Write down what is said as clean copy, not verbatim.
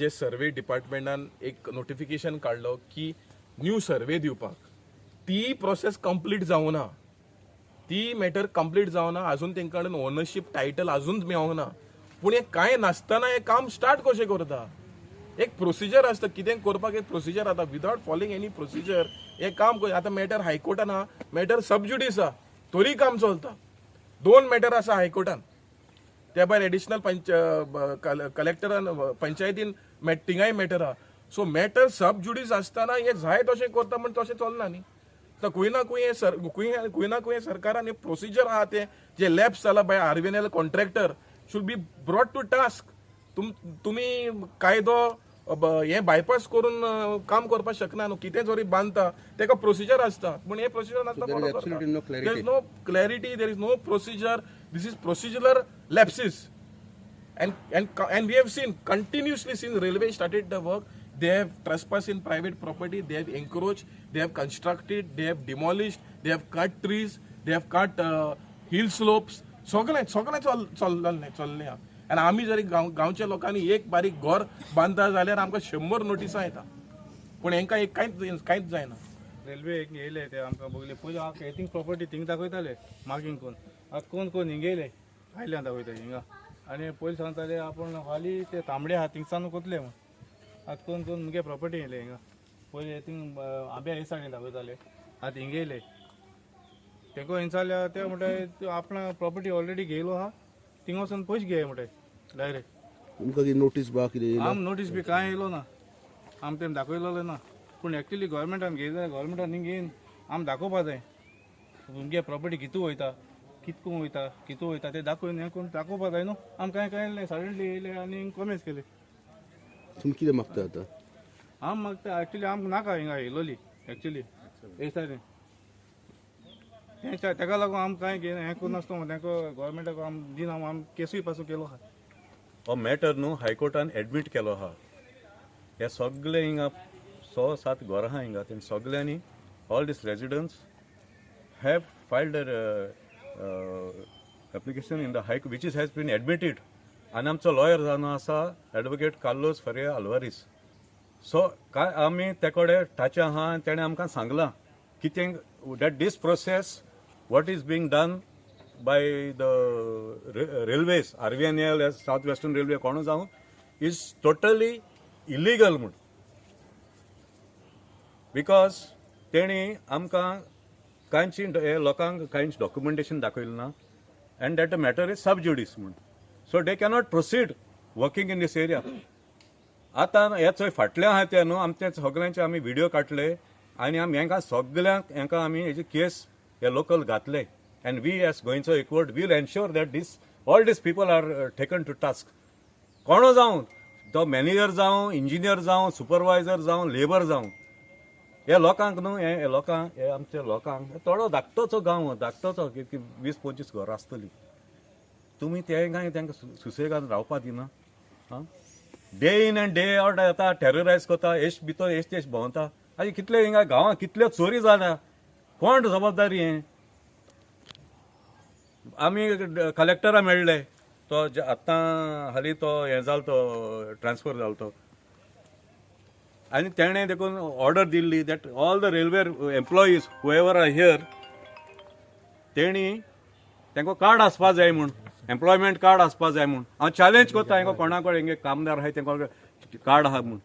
जे survey डिपार्टमेंटान एक notification काडलो की न्यू सर्वे दिवपाक, ती प्रोसेस कंप्लीट जावना. ती मॅटर कंप्लीट जावना अजून. तेंका कडेन ओनरशीप टायटल अजून मेळोंक ना. पूण हें कांय नासतना हें काम स्टार्ट कशें करता? एक प्रोसिजर आसता. कितें करपाक एक प्रोसिजर आतां. विदाउट फॉलोइंग एनी प्रोसिजर हें काम आतां मॅटर हायकोर्टान आहा, मॅटर सबज्युडीस आहा, तरी काम चलता. दोन मॅटर आसा हायकोर्टान. त्या भायर एडिशनल पंच कलेक्टरान, पंचायतीन थिंगाय मॅटर आहा. सो मॅटर सब ज्युडीस आसतना हे जाय तशें करता म्हण तशें चलना न्ही. तर खंय ना खंय हे सर खंय खंय ना खंय सरकारान हे प्रोसिजर आहा, ते जे लॅप्स जाला by RVNL contractor should be brought to task. तुमी कायदो हे बायपास करून काम करपाक शकना न्हू. कितें जरी बांदता, तेका प्रोसिजर आसता, पूण हे प्रोसिजर नासता. There is absolutely no clarity. There is no clarity, there is no procedure. This is procedural lapses. And we have seen continuously since railway started the work, they have trespassed in private property, they have encroached, they have constructed, they have demolished, they have cut trees, they have cut hill slopes. सगळें सगळें चल चल्लें चल्लें आहा. आनी आमी जरी गांवच्या लोकांनी एक बारीक घर बांदता जाल्यार आमकां 100 नोटिसां येता, पूण हेंकां एक कांयच कांयच जायना. रेल्वे एक येयले, ते आमकां बगले पयलीं आमकां थिंग प्रॉपर्टी थिंग दाखयताले मार्कींग करून. आतां कोण कोण हिंग येयले, आयल्यान दाखयता हिंगा. आनी पयलीं सांगताले आपूण हाली ते तांबडे आहा थिंगसान कोतले म्हूण. आतां कोण कोण मुगे प्रॉपर्टी येयले हिंगा. पयलीं थिंग आंब्या हे सायडीन दाखयताले, आतां हिंग येयले. तेंको हिंग ते म्हणटा, आपणा प्रॉपर्टी ऑलरेडी घेयलो आहा, थिंग वचून पयशे घेय म्हणटाय डायरेक्ट. तुमकां कितें नोटीस बा कितें येयला? आम नोटीस बी कांय येयलो ना, आम तेम दाखयलेलो ना. पूण एक्चुली गव्हर्मेंटान घेयला जाल्यार गव्हर्मेंटान हिंग घेवन आम दाखोवपा जाय, तुमगे प्रॉपर्टी कितू वयता, कितको वयता, कितू वयता ते दाखोवन हें करून दाखोवपा जाय न्हू. आम कांय कांय सडनली येयले आनी कॉमेन्स केले. तुमी कितें मागता आतां? आम मागता, एक्चुली आमकां नाका हिंगा येयलोली एक्चुली हे सायडीन. हें तेका लागून आम कांय घेयना, हें करून नासतो तेंका गव्हर्मेंटाक आम दिना. आम केसूय पासून केलो आहा. हो मॅटर न्हू हायकोर्टान एडमीट केलो आहा. हे सगळे हिंगा स सात घरां आहा हिंगा, तेणी सगळ्यांनी, all these residents have filed application in the high, which is has been admitted. आनी आमचो लॉयर जावन आसा advocate Carlos Ferreira Alvares. So काय आमी ते कडेन ताचें आहा आनी तेणें आमकां सांगलां कितें, that this process what is being done by the railways, RVNL, South Western Railway, कोण जावं, is totally illegal म्हूण. Because तेणी आमकां कांयच हे लोकांक कांयच डॉक्युमेंटेशन दाखयलें ना and that the matter is sub judice म्हूण. So they cannot proceed working in this area. आतां हे चोय फाटलें आहा तें न्हू, आमचे सगळ्यांचे आमी व्हिडिओ काडले आनी आमी हेंकां सगल्यांक हेंकां आमी हेजी केस हे लोकल घातले. And we as गोंयचो एकवट will ensure that this all these people are taken to task. कोणो जावं, तो मॅनेजर जावं, इंजिनियर जावं, सुपरवायझर जावं, लेबर जावं, हे लोकांक न्हू, हे लोकांक, हे आमच्या लोकांक, थोडो धाकटोचो गांव हो, धाकटोचो की 20-25 घरां आसतली. तुमी ते काय तांकां सुसेगाद रावपा दिना. आं, day in and day out येता, टेररायज करता, एश भितर एश तेश भोंवता. आनी कितले हिंगा गांवांत कितल्यो चोरी जाल्या, कोण जबाबदारी हें? आमी कलेक्टरा मेळ्ळे. तो आतां हालीं तो हें जालो, तो ट्रान्सफर जालो तो. आनी तेणें देखून order Delhi that all the railway employees whoever are here, तेणी तांकां कार्ड आसपा जाय म्हूण, एम्प्लॉयमेंट कार्ड आसपा जाय म्हूण. हांव चॅलेंज करता हेंका, कोणा कडेन हेंगे कामदार आहाय, तेंका कार्ड आहा म्हूण.